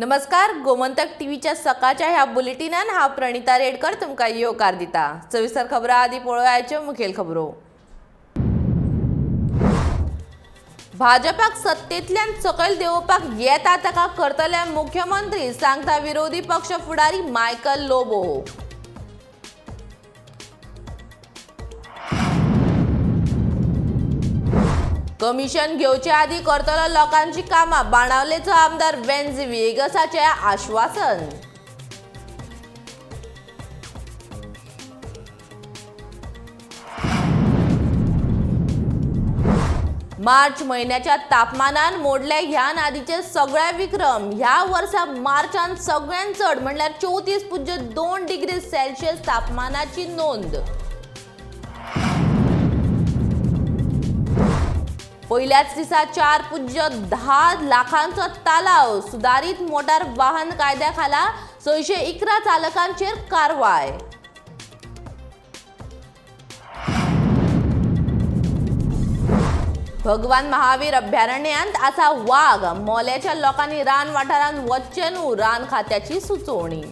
नमस्कार, गोमंतक टीव्हीच्या सकाळच्या ह्या बुलेटिनान हांव प्रणिता रेडकर तुमकां येवकार दिता. सविस्तर खबरां आदी पळोवयाच्यो मुखेल खबरो. भाजपाक सत्तेंतल्यान सकयल देंवोवपाक येता ताका करतले मुख्यमंत्री, सांगता विरोधी पक्ष फुडारी मायकल लोबो. कमिशन घेवचे आदी करतलो लोकांची कामां, बाणावलेचो आमदार वेन्झी व्हिएगसाचें आश्वासन. मार्च म्हयन्याच्या तापमानान मोडले ह्यान आदीचे सगळे विक्रम. ह्या वर्सा मार्चान सगळ्यात चड म्हणल्यार 34.2 डिग्री सेल्सियस तापमानाची नोंद. पयल्याच दिसा 4.10 लाखांचो तालाव. सुदारीत मोटार वाहन कायद्या खाला 611 चालकांचेर कारवाय. भगवान महावीर अभयारण्यांत आसा वाग. मोल्याच्या लोकांनी रान वाठारांत वचचें न्हू, रान खात्याची सुचोवणी.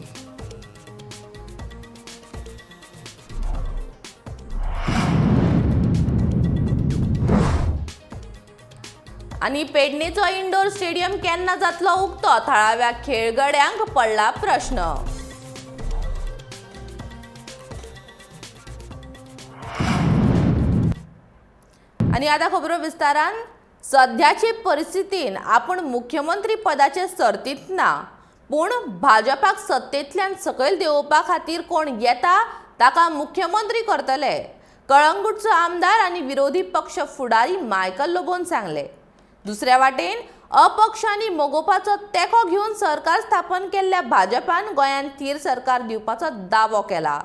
आनी पेडणेचो इंडोर स्टेडियम केन्ना जातलो उक्तो, थळाव्या खेळगड्यांक पडला प्रश्न. आनी आतां खबरो विस्तारान. सध्याचे परिस्थितीन आपूण मुख्यमंत्री पदाचे सर्तींत ना, पूण भाजपाक सत्तेंतल्यान सकयल देंवोवपा खातीर कोण येता ताका मुख्यमंत्री करतले, कळंगूटचो आमदार आनी विरोधी पक्ष फुडारी मायकल लोबोन सांगले. दुसऱ्या वाटेन अपक्ष आनी मगोपाचो तेंको घेवन सरकार स्थापन केल्ल्या भाजपान गोंयांत थीर सरकार दिवपाचो दावो केला.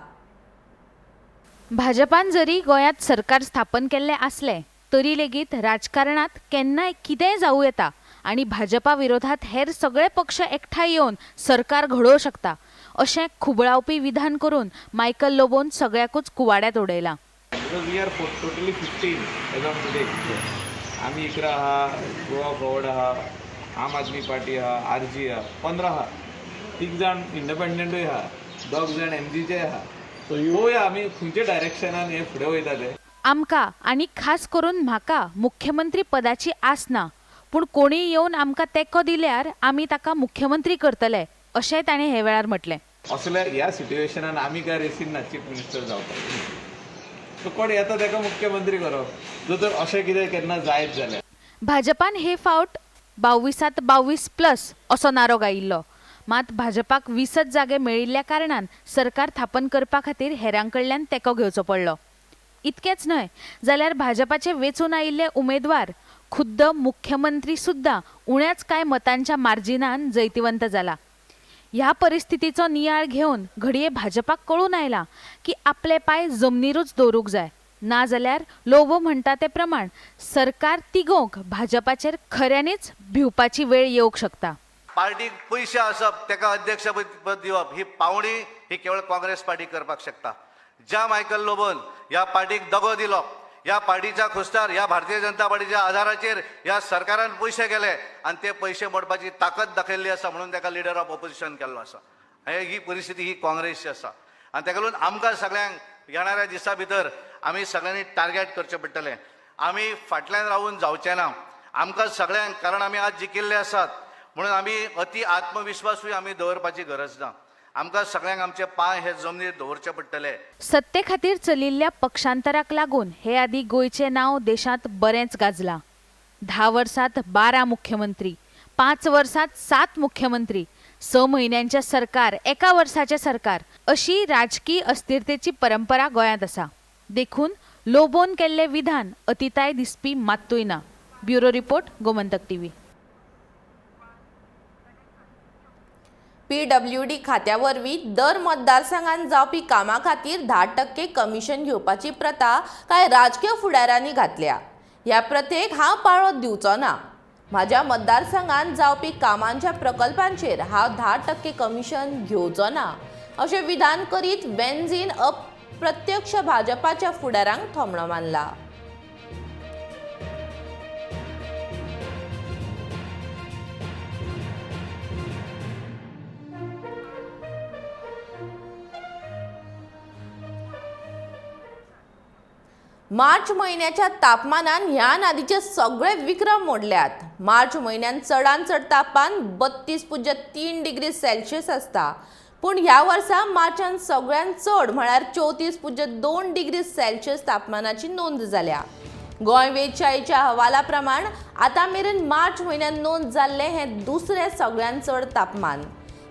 भाजपान जरी गोंयांत सरकार स्थापन केल्लें आसलें तरी लेगीत राजकारणांत केन्नाय कितेंय जावं येता आनी भाजपा विरोधात हेर सगळे पक्ष एकठांय येवन सरकार घडोवं शकता अशें खुबळावपी विधान करून Michael लोबोन सगळ्याकूच कुवाड्यांत उडयलां. Because we are totally 15 as on today. आमी 11 आहा, गोवा फॉरवर्ड आहा, आम आदमी पार्टी आहा, आर जी आहा, 15 आहा. 3 जाण इंडिपेंडंटूय आहा, 2 जाण एम जीचे आहा. पळोवया आमी खंयच्या डायरेक्शनान हे फुडें वयता ते. आमकां आनी खास करून म्हाका मुख्यमंत्री पदाची आस ना, पूण कोणीय येवन आमकां तेंको दिल्यार आमी ताका मुख्यमंत्री करतले अशेंय ताणें हे वेळार म्हटलें. असल्या ह्या सिट्युएशनान आमी काय रेसीन ना चीफ मिनिस्टर जावपाक. सो कोण येता ताका मुख्यमंत्री करप, जर तर अशें कितें केन्ना जायत जाल्यार. भाजपान हे फावट 22 22 प्लस असो नारो गायिल्लो, मात भाजपाक 20 जागे मेळिल्ल्या कारणान सरकार थापन करपा खातीर हेरां कडल्यान तेंको घेवचो पडलो. इतकेंच न्हय जाल्यार भाजपाचे वेंचून आयिल्ले उमेदवार खुद्द मुख्यमंत्री सुद्दां उण्याच कांय मतांच्या मार्जिनान जैतिवंत जाला. ह्या परिस्थितीचो नियाळ घेवन घडये भाजपाक कळून आयलां की आपले पांय जमनीरूच दवरूंक जाय, नाजाल्यार लोबो म्हणटा ते प्रमाण सरकार तिगोवंक भाजपाचेर खऱ्यांनीच भिवपाची वेळ येवंक शकता. पार्टीक पयशे आसप, ताका अध्यक्ष पद दिवप ही पावणी ही केवळ काँग्रेस पार्टी करपाक शकता. ज्या मायकल लोबोन ह्या पार्टीक दगो दिलो, ह्या पार्टीच्या खुस्तार, ह्या भारतीय जनता पार्टीच्या आधाराचेर ह्या सरकारान पयशे केले आनी ते पयशे मोडपाची ताकद दाखयल्ली आसा म्हणून ताका लिडर ऑफ ऑपोजिशन केल्लो आसा. ही परिस्थिती ही काँग्रेसची आसा आनी ताका लागून आमकां सगळ्यांक येणाऱ्या दिसा भितर आमी सगळ्यांनी टार्गेट करचें पडटलें. आमी फाटल्यान रावून जावचें ना आमकां सगळ्यांक, कारण आमी आज जिखिल्ले आसात म्हणून आमी अति आत्मविश्वासूय आमी दवरपाची गरज ना. आमकां सगळ्यांक आमचे पांय हे जमनीर दवरचे पडटले. सत्ते खातीर चलिल्ल्या पक्षांतराक लागून हे आदी गोंयचें नांव देशांत बरेंच गाजलां. 10 वर्सांत 12 मुख्यमंत्री, 5 वर्सांत 7 मुख्यमंत्री, 6 म्हयन्यांचें सरकार, 1 वर्साचें सरकार अशी राजकीय अस्थिरतेची परंपरा गोंयांत आसा. देखून लोबोन केल्लें विधान अतिताय दिसपी मात्तूय ना. Bureau report, Gomantak TV. PWD खात्या वरवीं दर मतदारसंघात जावपी कामां खातीर 10% कमिशन घेवपाची प्रथा कांय राजकीय फुडाऱ्यांनी घातल्या. ह्या प्रथेक हांव पाळो दिवचो ना. म्हाज्या मतदारसंघात जावपी कामांच्या प्रकल्पांचेर हांव 10% कमिशन घेवचो ना, अशें विधान करीत वेन्झीन अप्रत्यक्ष भाजपाच्या फुडाऱ्यांक थोमणो मारला. मार्च म्हयन्याच्या तापमानान ह्या आदीचे सगळे विक्रम मोडल्यात. मार्च म्हयन्यान चडांत चड तापमान 32.3 डिग्री सेल्सियस आसता, पूण ह्या वर्सा मार्चान सगळ्यांत चड म्हळ्यार 34.2 डिग्री सेल्सियस तापमानाची नोंद जाल्या. गोंय वेधशाळेच्या अहवाला प्रमाण आतां मेरेन मार्च म्हयन्यान नोंद जाल्लें हें दुसरें सगळ्यांत चड तापमान.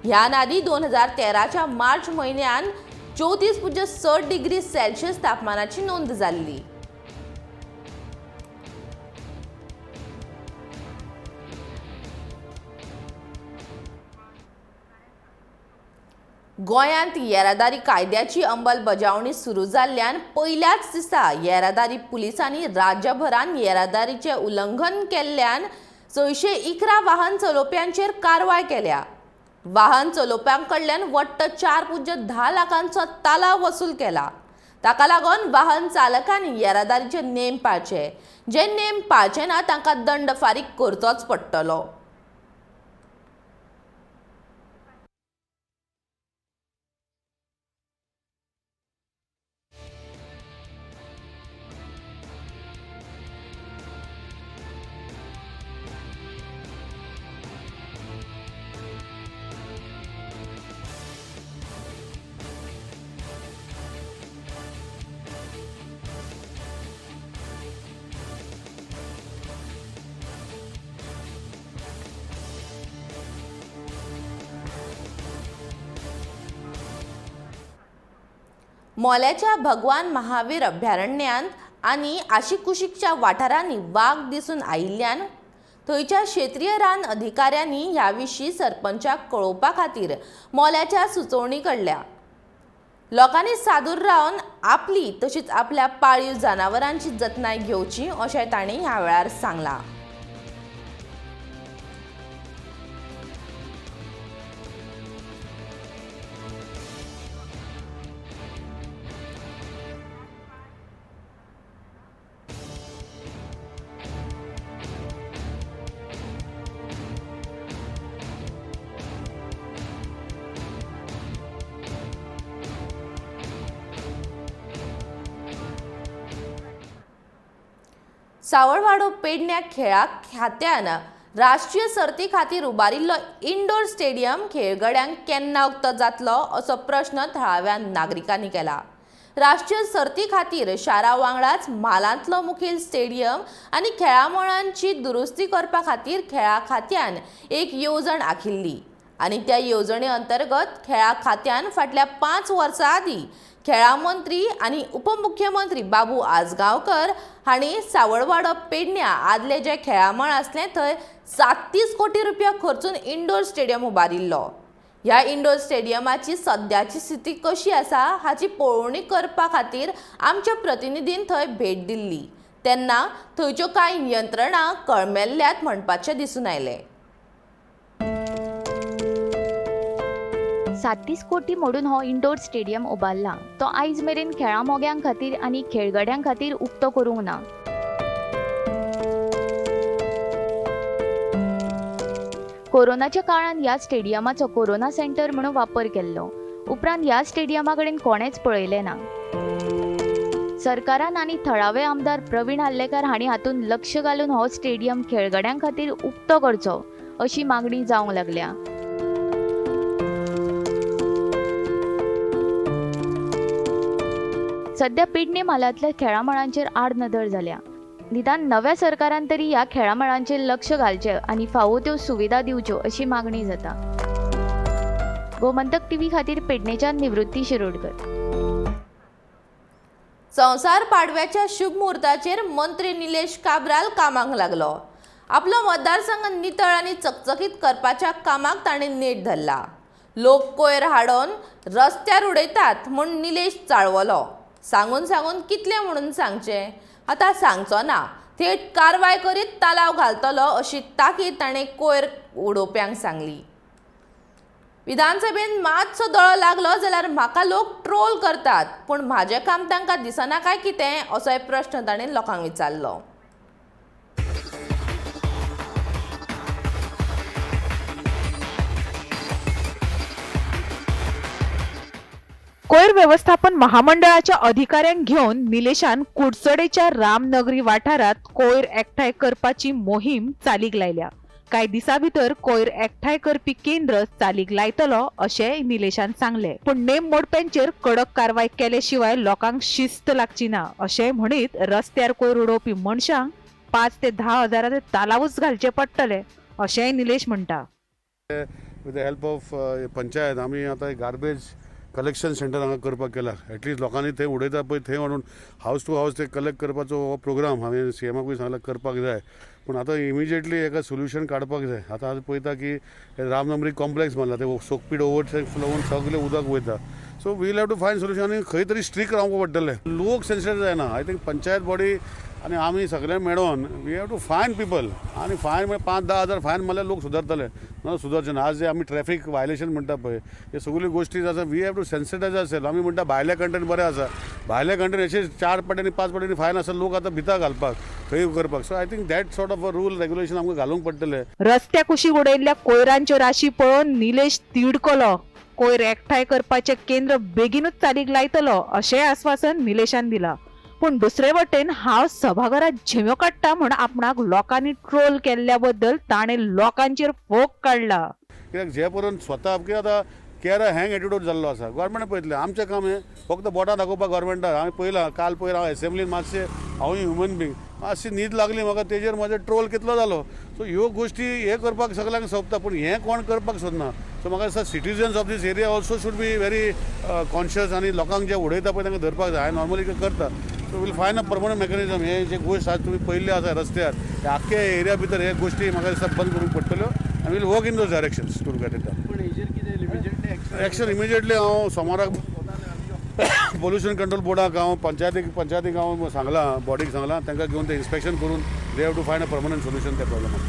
ह्या आदीं 2013च्या मार्च म्हयन्यान 34.6 डिग्री सेल्सियस तापमानाची नोंद जाल्ली. गोंयांत येरादारी कायद्याची अंमलबजावणी सुरू जाल्ल्यान पयल्याच दिसा येरादारी पुलिसांनी राज्यभरान येरादारीचें उल्लंघन केल्ल्यान 611 वाहन चलोवप्यांचेर कारवाय केल्या. वाहन चलोवप्यां कडल्यान वट्ट 4.10 लाखांचो तालाव वसूल केला. ताका लागून वाहन चालकांनी येरादारीचे नेम पाळचे, जे नेम पाळचे ना तांकां दंड फारीक करचोच पडटलो. मोल्याच्या भगवान महावीर अभयारण्यांत आनी आशिकुशीकच्या वाठारांनी वाग दिसून आयिल्ल्यान थंयच्या क्षेत्रीय रान अधिकाऱ्यांनी ह्या विशीं सरपंचाक कळोवपा खातीर मोल्याच्या सुचोवणी काडल्या. लोकांनी सादूर रावन आपली तशीच आपल्या पाळीव जनावरांची जतनाय घेवची अशें तांणी ह्या वेळार सांगलां. सावळवाडो पेडण्या खेळा खात्यान राष्ट्रीय सर्ती खातीर उबारिल्लो इंडोर स्टेडियम खेळगड्यांक केन्ना उक्तो जातलो असो प्रश्न थळाव्या नागरिकांनी केला. राष्ट्रीय सर्ती खातीर शारा वांगडाच म्हालांतलो मुखेल स्टेडियम आनी खेळा मळांची दुरुस्ती करपा खातीर खेळा खात्यान एक येवजण आखिल्ली आनी त्या येवजणे अंतर्गत खेळा खात्यान फाटल्या 5 वर्सां आदीं खेळा मंत्री आनी उपमुख्यमंत्री बाबू आजगांवकर हांणी सावळवाडो पेडण्या आदले जे खेळामळ आसलें थंय 37 कोटी रुपया खर्चून इंडोर स्टेडियम उबारिल्लो. ह्या इंडोर स्टेडियमाची सद्याची स्थिती कशी आसा हाची पळोवणी करपा खातीर आमच्या प्रतिनिधीन थंय भेट दिल्ली तेन्ना थंयच्यो कांय यंत्रणा कळमेल्ल्यात म्हणपाचें दिसून आयलें. 37 कोटी मोडून हो इंडोर स्टेडियम उबारला तो आयज मेरेन खेळा मोग्यां खातीर आनी खेळगड्यां खातीर उक्तो करूंक ना. कोरोनाच्या काळान ह्या स्टेडियमाचो कोरोना सेंटर म्हणून वापर केल्लो. उपरांत ह्या स्टेडियमा कडेन कोणेच पळयलें ना. सरकारान आनी थळावे आमदार प्रवीण आर्लेकार हांणी हातूंत लक्ष घालून हो स्टेडियम खेळगड्यां खातीर उक्तो करचो अशी मागणी जावंक लागल्या. सध्या पेडणे म्हालांतल्या खेळामळांचेर आडनदर जाल्या. निदान नव्या सरकारान तरी ह्या खेळामळांचेर लक्ष घालचें आनी फावो त्यो सुविधा दिवच्यो अशी मागणी जाता. गोमंतक टीव्ही खातीर पेडणेच्यान निवृत्ती शिरोडकर. संवसार पाडव्याच्या शुभ मुहूर्ताचेर मंत्री निलेश काब्राल कामाक लागलो. आपलो मतदारसंघ नितळ आनी चकचकीत करपाच्या कामाक ताणें नेट धरला. लोक कोयर हाडून रस्त्यार उडयतात म्हूण निलेश चाळवलो. सांगून सांगून कितलें म्हणून सांगचें, आतां सांगचो ना, थेट कारवाय करीत तालाव घालतलो अशी ताकीद ताणें कोयर उडोवप्यांक सांगली. विधानसभेन मातसो दोळो लागलो जाल्यार म्हाका लोक ट्रोल करतात, पूण म्हाजें काम तांकां दिसना काय कितें असोय प्रश्न ताणें लोकांक विचारलो. कोयर व्यवस्थापन महामंडळाच्या अधिकाऱ्यांक घेवन निलेशान कुडचडेच्या रामनगरी वाठारांत कोयर एकठांय करपाची मोहीम चालीक लायल्या. कांय दिसां भितर कोयर एकठांय करपी केंद्र चालीक लायतलो अशेंय निलेशान सांगलें. पूण नेम मोडप्यांचेर कडक कारवाय केले शिवाय लोकांक शिस्त लागची ना अशेंय म्हणीत रस्त्यार कोयर उडोवपी मनशांक 5 ते 10 हजाराचे तालावूच घालचे पडटले अशेंय निलेश म्हणटा. With the help of panchayat आमी आतां गार्बेज कलेक्शन सेंटर हांगा करपाक केला. एटलिस्ट लोकांनी थंय उडयता पळय थंय व्हरून हावस टू हावस ते कलेक्ट करपाचो हो प्रोग्राम हांवें सीएमाकूय सांगला करपाक जाय. पूण आतां इमिजिएटली एका सोल्युशन काडपाक जाय. आतां आमी पळयता की रामनगरी कॉम्प्लेक्स बांदला, ते सोकपीट ओवरफ्लो होवन सगळें उदक वयता. So we'll have to find solution आनी खंय तरी स्ट्रीक रावंक पडटलें. लोक सेन्सिटीव जायना. I think panchayat body आनी आमी सगळे मेळोन we have to fine people आनी फायन म्हळ्यार 5-10 हजार फायन मारल्यार लोक सुदारतले, ना सुदारचे ना. आज जे आमी ट्रॅफिक वायलेशन म्हणटा पळय हे सगळ्यो गोश्टी आसा. We have to sensitise ourselves. आमी म्हणटा भायल्या कंट्रीन बरें आसा, भायल्या कंट्रीन अशे 4 पाट्यांनी 5 पाट्यांनी फायन आसा, लोक आतां भिता घालपाक खंय करपाक. So I think that sort of a rule regulation आमकां घालूंक पडटलें. रस्त्या कुशीक उडयल्ल्या कोयरांच्यो राशी पळोवन निलेश तिडकलो. कोयर एकठांय करपाचें केंद्र बेगीनूच चालीक लायतलो अशेंय आस्वासन निलेशान दिलां. पूण दुसरे वटेन हांव सभाघरात झेम्यो काडटा म्हूण आपणाक लोकांनी ट्रोल केल्ल्या बद्दल ताणें लोकांचेर फोग काडला. कित्याक जे पर्यंत स्वता कित्याक आतां केरा हँग एटिट्यूड जाल्लो आसा. गव्हर्मेंट पळयतलें आमचें काम हें फक्त बोटां दाखोवपाक गव्हर्मेंटाक. हांवें पळयलां काल पयर हांव एसेंब्लीन मातशें हांवूय ह्युमन बिंग मातशी न्हीद लागली म्हाका, तेजेर म्हजो ट्रोल कितलो जालो. सो ह्यो गोश्टी हे करपाक सगल्यांक सोंपता, पूण हें कोण करपाक सोदना. सो म्हाका दिसता citizens of this area also should be very conscious आनी लोकांक जे उडयता पळय तांकां धरपाक जाय. हांवें नॉर्मली करता. So we'll find a permanent mechanism. हे जे गोश्ट आज तुमी पळयल्ले आसा रस्त्यार हे आख्खे एरिया भितर हे गोश्टी म्हाका दिसता बंद करूंक पडटल्यो आनी we'll work in those directions to get it done. Action immediately हांव सोमाराक पोल्युशन कंट्रोल बोर्डाक हांव पंचायतीक हांव सांगलां, बॉडीक सांगलां, तांकां घेवन ते इन्स्पेक्शन करून they have to find a permanent solution त्या प्रॉब्लमाक.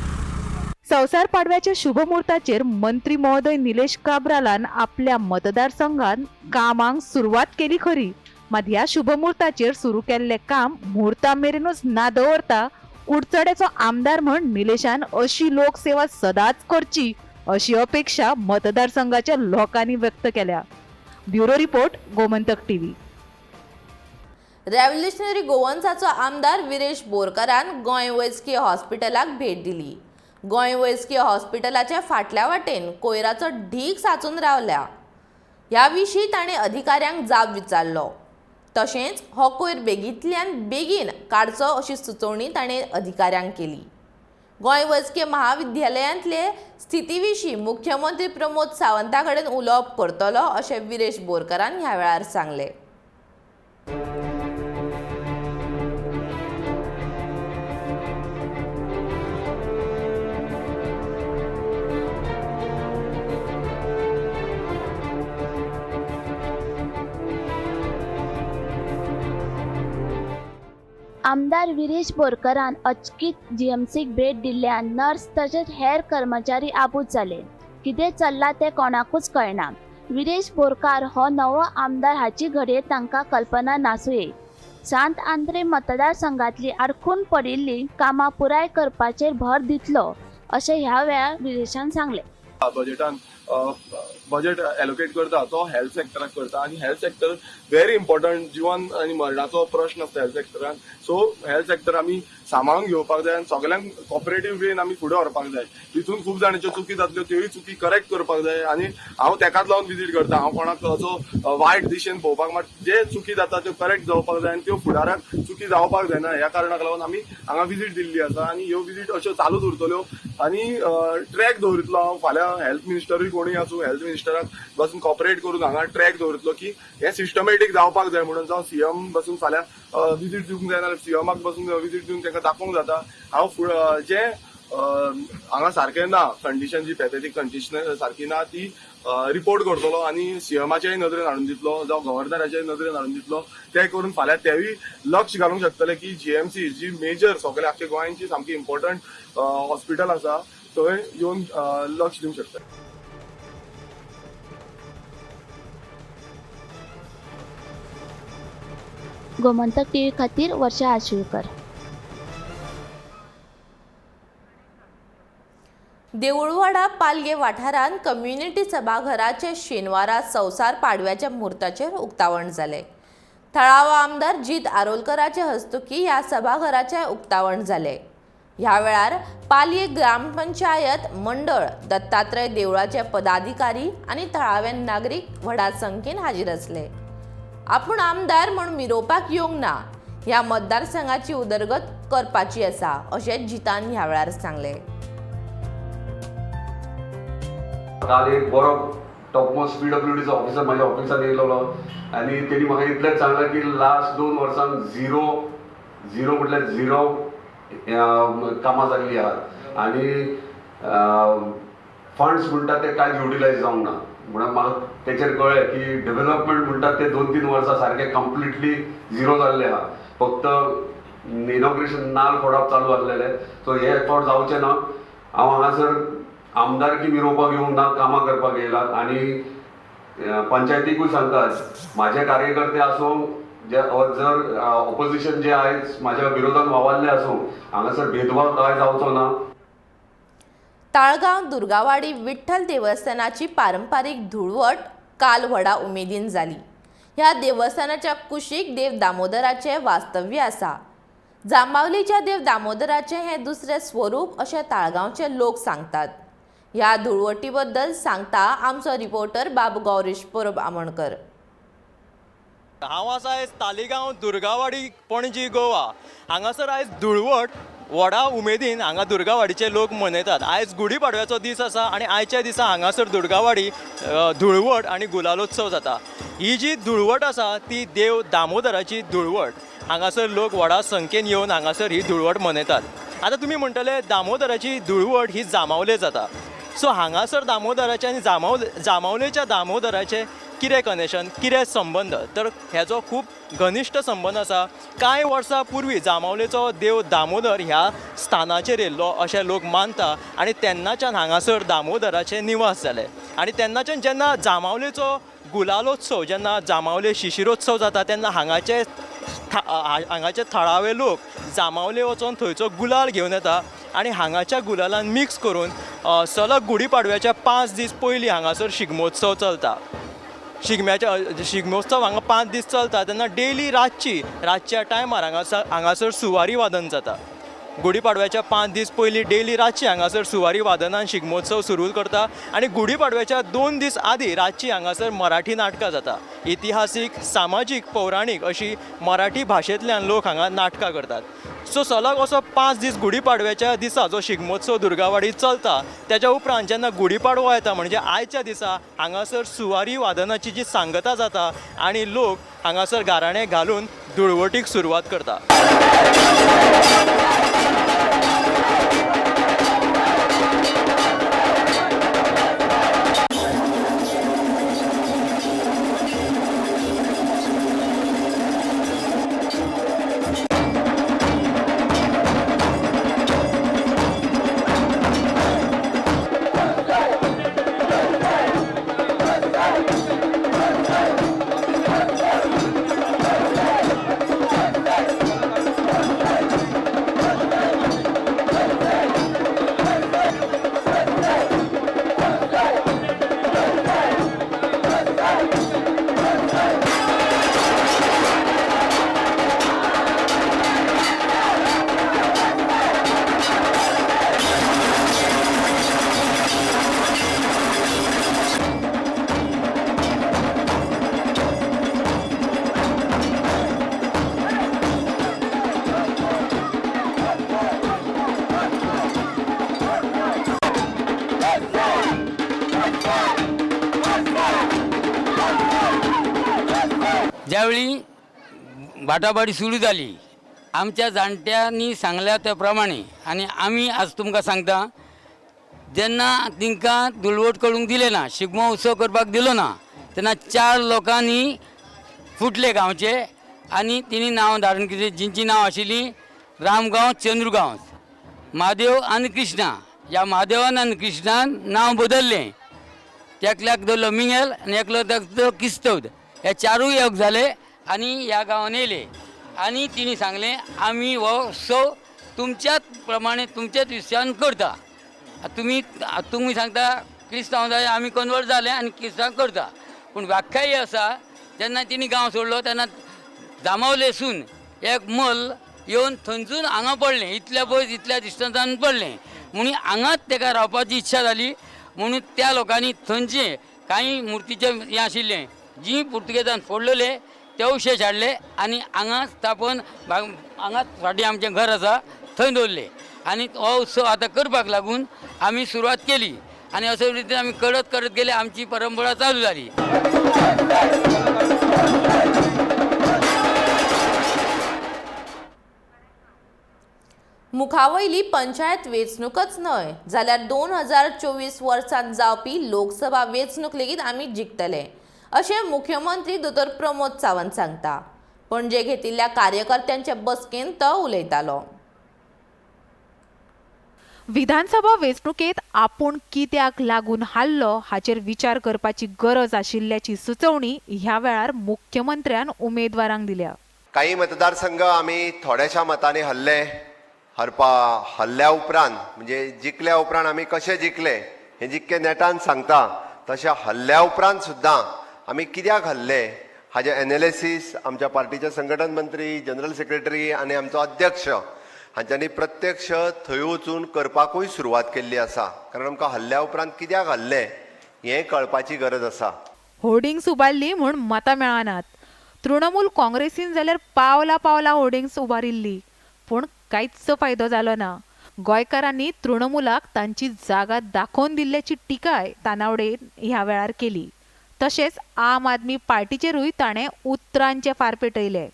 संवसार पाडव्याच्या शुभमुहूर्ताचेर मंत्री महोदय निलेश काब्रालान आपल्या मतदारसंघात कामांक सुरवात केली खरी, मात ह्या शुभमुहूर्ताचेर सुरू केल्लें काम मुहूर्ता मेरेनूच ना दवरता कुडचड्याचो आमदार म्हण निलेशान अशी लोकसेवा सदांच करची अशी अपेक्षा मतदारसंघाच्या लोकांनी व्यक्त केल्या. Bureau report, Gomantak TV. Revolutionary गोवन्साचो आमदार विरेश बोरकारान गोंय वैजकी हॉस्पिटलाक भेट दिली. गोंय वैजकी हॉस्पिटलाच्या फाटल्या वाटेन कोयराचो ढीग साचून रावल्या. ह्या विशीं ताणें अधिकाऱ्यांक जाब विचारलो. तशेंच हो कोयर बेगींतल्यान बेगीन काडचो अशी सुचोवणी ताणें अधिकाऱ्यांक केली. गोंय वैजकी महाविद्यालयांतले स्थिती विशीं मुख्यमंत्री प्रमोद सावंता कडेन उलोवप करतलो अशें विरेश बोरकारान ह्या वेळार सांगलें. आमदार विरेश बोरकरान अचकीत जीएमसीक भेट दिल्ल्यान नर्स तशेंच हेर कर्मचारी आबूज जाले. कितें चल्लां तें कोणाकूच कळना. विरेश बोरकार हो नवो आमदार हाची घडये तांकां कल्पना नासुये. सांत आंद्रे मतदारसंघांतली आडखून पडिल्लीं कामां पुराय करपाचेर भर दितलो अशें ह्या वेळार विरेशान सांगलें. बजेटान बजेट एलोकेट करता तो हेल्थ सेक्टराक करता आनी हेल्थ सेक्टर व्हेरी इम्पॉर्टंट, जिवन आनी मरणाचो प्रश्न आसता हेल्थ सेक्टरान. सो हेल्थ सेक्टर आमी सांबाळून घेवपाक जाय आनी सगल्यांक कॉपरेटीव वेन आमी फुडें व्हरपाक जाय. तितून खूब जाणांच्यो चुकी जातल्यो त्योय चुकी करेक्ट करपाक जाय आनी हांव तेकाच लावन विजीट करता. हांव कोणाक असो वायट दिशेन पळोवपाक, मात जे चुकी जाता त्यो करेक्ट जावपाक जाय आनी त्यो फुडाराक चुकी जावपाक जायना ह्या कारणाक लागून आमी हांगा विजीट दिल्ली आसा आनी ह्यो विजीट अश्यो चालूच उरतल्यो आनी ट्रॅक दवरितलो हांव. फाल्यां हेल्थ मिनिस्टरूय कोणूय आसूं, हेल्थ मिनिस्टराक बसून कॉपरेट करून हांगा ट्रॅक दवरितलो की हें सिस्टमॅटीक जावपाक जाय म्हणून. जावं सीएम बसून फाल्यां विजीट दिवंक जायना जाल्यार सीएमाक बसून विजीट दिवन तांकां दाखोवंक जाता. हांव जें हांगा सारकें ना, कंडिशन जी पॅथेटीक कंडिशन सारकी ना ती रिपोर्ट करतलो आनी सीएमाच्याय नदरेन हाडून दितलो, जावं गव्हर्नराच्याय नदरेन हाडून दितलो. तें करून फाल्यां तेवूय लक्ष घालूंक शकतले की जीएमसी जी मेजर सगळे आख्खे गोंयांची सामकी इम्पॉर्टंट हॉस्पिटल आसा थंय येवन लक्ष दिवंक शकता. गोमंतक टीव्ही खातीर वर्षा आशुळकर. देऊळवाडा पालये वाठारांत कम्युनिटी सभाघराचे शेनवारा संवसार पाडव्याच्या म्हूर्ताचेर उक्तावण जालें. थळावो आमदार जीत आरोलकराचे हस्तुकी ह्या सभाघराचें उक्तावण जालें. ह्या वेळार पालये ग्रामपंचायत मंडळ, दत्तात्रय देवळाचे पदाधिकारी आनी थळावे नागरीक व्हडा संख्येन हाजीर आसले. आपूण आमदार म्हूण मिरोवपाक येवंक ना, ह्या मतदारसंघाची उदरगत करपाची आसा अशें जितान ह्या वेळार सांगलें. काल एक बरो टॉपमोस्ट पीडब्ल्यूडीचो ऑफिसर म्हाज्या ऑफिसान येयलेलो आनी तेणी म्हाका इतलेंच सांगलें की लास्ट 2 वर्सांक झिरो म्हटल्यार झिरो कामां जाल्लीं आहात आनी फंड्स म्हणटा ते कांयच युटिलायज जावंक ना. म्हणून म्हाका तेचेर कळ्ळें की डेव्हलपमेंट म्हणटा ते 2-3 वर्सां सारकें कंप्लिटली झिरो जाल्लें आहा. फक्त इनॉग्रेशन नाल फोडप चालू आसलेलें. सो हे फावट जावचें ना. हांव हांगासर आमदारकी मिरोवपाक येवंक ना, कामां करपाक येयला आनी पंचायतीकूय सांगता म्हाजे कार्यकर्ते आसूं जे जर ऑपोजिशन जे आयज म्हाज्या विरोधान वावरले आसूं, हांगासर भेदभाव कांय जावचो ना. ताळगांव दुर्गावाडी विठ्ठल देवस्थानाची पारंपारीक धुळवट काल व्हडा उमेदीन जाली. ह्या देवस्थानाच्या कुशीक देव दामोदराचें वास्तव्य आसा. जांबावलीच्या देव दामोदराचें हें दुसरें स्वरूप अशें ताळगांवचे लोक सांगतात. ह्या धुळवटी बद्दल सांगता आमचो रिपोर्टर बाब गौरीश परब आमोणकर. हांव आसा आयज तालिगांव दुर्गावाडी पणजी गोवा. हांगासर आयज धुळवट व्हडा उमेदीन हांगा दुर्गावाडीचे लोक मनयतात. आयज गुढीपाडव्याचो दीस आसा आनी आयच्या दिसा हांगासर दुर्गावाडी धुळवट आनी गुलालोत्सव जाता. ही जी धुळवट आसा ती देव दामोदराची धुळवट. हांगासर लोक व्हडा संख्येन येवन हांगासर ही धुळवट मनयतात. आतां तुमी म्हणटले दामोदराची धुळवट ही जांबावले जाता. सो हांगासर दामोदराचे आनी जांबावलेच्या दामोदराचे कितें कनेक्शन, कितें संबंद, तर हेजो खूब घनिश्ट संबंद आसा. कांय वर्सां पूर्वी जांबावलेचो देव दामोदर ह्या स्थानाचेर येयल्लो अशें लोक मानता आनी तेन्नाच्यान हांगासर दामोदराचे निवास जाले. आनी तेन्नाच्यान जेन्ना जांबावलेचो गुलालोत्सव, जेन्ना जांबावले शिशिरोत्सव जाता तेन्ना हांगाचे थळावे लोक जांबावले वचोन थंयचो गुलाल घेवन येता आनी हांगाच्या गुलालान मिक्स करून सलग गुढीपाडव्याच्या 5 दीस पयलीं हांगासर शिगमोत्सव चलता. शिगमोत्सव हांगा 5 दीस चलता तेन्ना डेली रातच्या टायमार हांगासर सुवारी वादन जाता. गुढीपाडव्याच्या 5 दीस पयलीं डेली रातची हांगासर सुवारी वादनान शिगमोत्सव सुरू करता आनी गुढीपाडव्याच्या 2 दीस आदी रातची हांगासर मराठी नाटकां जाता. इतिहासीक, सामाजीक, पौराणीक अशी मराठी भाशेंतल्यान लोक हांगा नाटकां करतात. सो सलग असो 5 दीस गुढीपाडव्याच्या दिसा जो शिगमोत्सव दुर्गावाडी चलता तेच्या उपरांत जेन्ना गुढीपाडवो येता म्हणजे आयच्या दिसा हांगासर सुवारी वादनाची जी सांगता जाता आनी लोक हांगासर गाराणें घालून धुळवटीक सुरवात करता. ज्यावेळी बाटाबाटी सुरू जाली आमच्या जाणट्यांनी सांगल्या त्या प्रमाणे आनी आमी आज तुमकां सांगता, जेन्ना तांकां धुळवट करूंक दिले ना, शिगमो उत्सव करपाक दिलो ना, तेन्ना 4 लोकांनी फुटले गांवचे आनी तिणी नांव धाडून कितें जिंची नांव आशिल्लीं रामगांव, चंद्रगांव, म्हादेव आनी कृष्णा. ह्या म्हादेवान आनी कृष्णान नांव बदललें. एकल्याक दवरलो मिंगेल आनी एकलो दवरलो किस्तोद. हे 4ूय एक जाले आनी ह्या गांवान येयले आनी तिणी सांगलें आमी हो उत्सव तुमच्याच प्रमाणे तुमच्याच विशयान करता. तुमी तुमी सांगता क्रिस्तांव जाय आमी कन्वर्ट जाले आनी क्रिस्तांव करता. पूण व्याख्या ही आसा जेन्ना तिणी गांव सोडलो तेन्ना जांबावलेसून एक मल येवन थंयसून हांगा पडलें, इतल्या पयस इतल्या डिस्टन्सान पडलें म्हणून हांगाच तेका रावपाची इच्छा जाली. म्हणून त्या लोकांनी थंयचे कांय मुर्तीचे हें आशिल्लें जी पुर्तुगेजान फोडलेले ते अवशेश हाडले आनी हांगा स्थापन हांगाच फाटीं आमचें घर आसा थंय दवरले आनी हो उत्सव आतां करपाक लागून आमी सुरवात केली आनी अशे रितीन आमी करत करत गेले, आमची परंपरा चालू जाली. मुखावयली पंचायत वेंचणूकच न्हय जाल्यार 2024 वर्सांत जावपी लोकसभा वेंचणूक लेगीत आमी जिखतले अशें मुख्यमंत्री दोतोर प्रमोद सावंत सांगता. पणजे घेतिल्ल्या कार्यकर्त्यांचे बसकेंत तो उलयतालो. विधानसभा वेंचणुकेत आपूण कित्याक लागून हारलो हाचेर विचार करपाची गरज आशिल्ल्याची सुचोवणी ह्या वेळार मुख्यमंत्र्यान उमेदवारांक दिल्या. काही मतदारसंघ आमी थोड्याशा मतांनी हरले, हरल्या उपरांत म्हणजे जिखल्या उपरांत आमी कशे जिखले हें जितके नेटान सांगता तशें हरल्या उपरांत सुद्दां आमी कित्याक हरले हाजें एनालिसीस आमच्या पार्टीचे संघटन मंत्री, जनरल सेक्रेटरी आनी आमचो अध्यक्ष हांच्यांनी प्रत्यक्ष थंय वचून करपाकूय सुरवात केल्ली आसा. कारण आमकां हरल्या उपरांत कित्याक हरले हें कळपाची गरज आसा. होर्डिंग्स उबारली म्हूण मतां मेळनात. तृणमूल काँग्रेसीन जाल्यार पावला पावला होर्डिंग्स उबारिल्ली, पूण कांयच फायदो जालो ना. गोंयकारांनी तृणमूलाक तांची जागा दाखोवन दिल्ल्याची टिकाय तानावडेन ह्या वेळार केली. तशेंच आम आदमी पार्टीचेरूय ताणें उतरांचे फार पेटयले.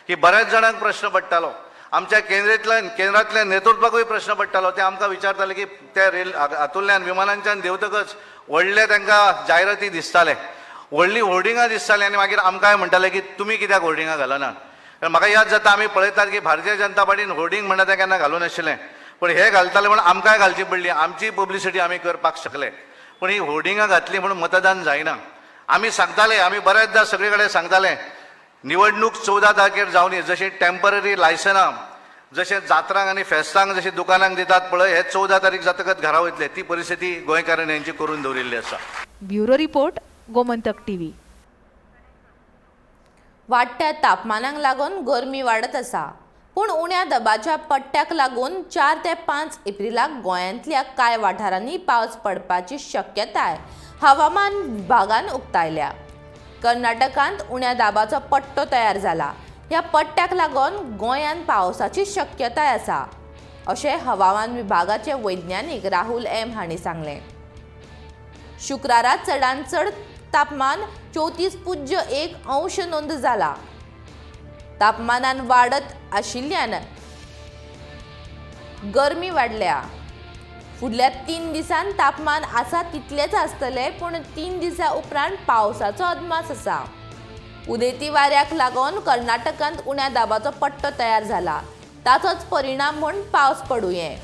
की बऱ्याच जाणांक प्रश्न पडटालो, आमच्या केंद्रांतल्या नेतृत्वाकूय प्रश्न पडटालो. ते आमकां विचारताले की त्या रेल हातूंतल्यान विमानांच्यान देंवतकच व्हडले तांकां जायराती दिसताले, व्हडलीं होर्डिंगां दिसतालीं आनी मागीर आमकांय म्हणटाले की तुमी कित्याक होर्डिंगां घालनात. कारण म्हाका याद जाता आमी पळयतात की भारतीय जनता पार्टीन होर्डिंग म्हणटा तें केन्ना घालूं नाशिल्लें, पूण हे घालताले म्हूण आमकांय घालची पडली, आमची पब्लिसिटी आमी करपाक शकले. पूण ही होर्डिंगां घातली म्हणून मतदान जायना. आमी सांगताले, आमी बऱ्याचदा सगळे कडेन सांगताले निवडणूक 14 तारखेर जावनी, जशी टेम्पररी लायसनां जशें जात्रांक आनी फेस्तांक जशें दुकानांक दितात पळय, हे 14 तारीख जातकच घरा वयतले, ती परिस्थिती गोंयकारांनी हेंची करून दवरिल्ली आसा. Bureau report, Gomantak TV. वाडट्या तापमानाक लागून गरमी वाडत आसा, पूण उण्या दबाच्या पट्ट्याक लागून 4 ते 5 एप्रिलाक गोंयांतल्या कांय वाठारांनी पावस पडपाची शक्यताय हवामान विभागान उक्तायल्या. कर्नाटकांत उण्या दाबाचो पट्टो तयार जाला. ह्या पट्ट्याक लागून गोंयांत पावसाची शक्यताय आसा अशें हवामान विभागाचे वैज्ञानीक राहुल एम हांणी सांगलें. शुक्रारा चडांत चड तापमान 34.1 अंश नोंद जाला. तापमानान वाडत आशिल्ल्यान गरमी वाडल्या. फुडल्या 3 दिसांत तापमान आसा तितलेंच आसतलें, पूण 3 दिसां उपरांत पावसाचो अदमास आसा. उदेंती वाऱ्याक लागून कर्नाटकांत उण्या दाबाचो पट्टो तयार जाला. ताचोच परिणाम म्हूण पावस पडुये.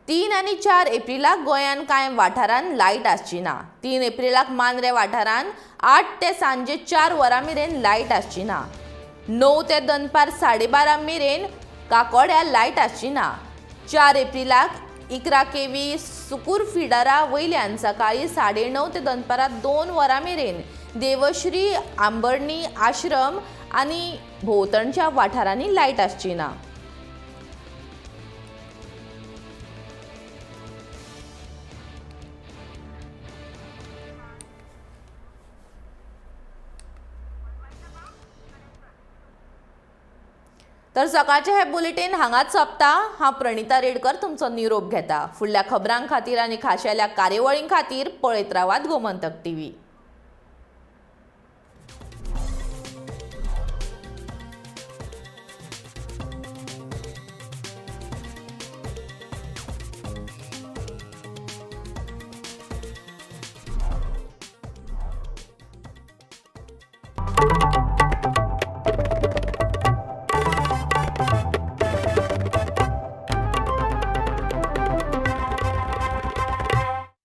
तीन आनी 4 एप्रिलाक गोंयांत कांय वाठारांत लायट आसची ना. 3 एप्रिलाक मांद्रे वाठारांत 8 ते सांजे 4 वरां मेरेन लायट आसची ना. 9 ते दनपार 12:30 मेरेन काकोड्या लायट आसची ना. 4 एप्रिलाक 11 केवी सुकूर फिडरा वयल्यान सकाळीं 9:30 ते दनपारां 2 वरां मेरेन देवश्री आंबर्णी आश्रम आनी भोंवतणच्या वाठारांनी लायट आसची ना. तर सकाळचें हें बुलेटीन हांगाच सोंपता. हांव प्रणिता रेडकर तुमचो निरोप घेता. फुडल्या खबरां खातीर आनी खाशेल्या कार्यावळीं खातीर पळयत रावात गोमंतक टीव्ही.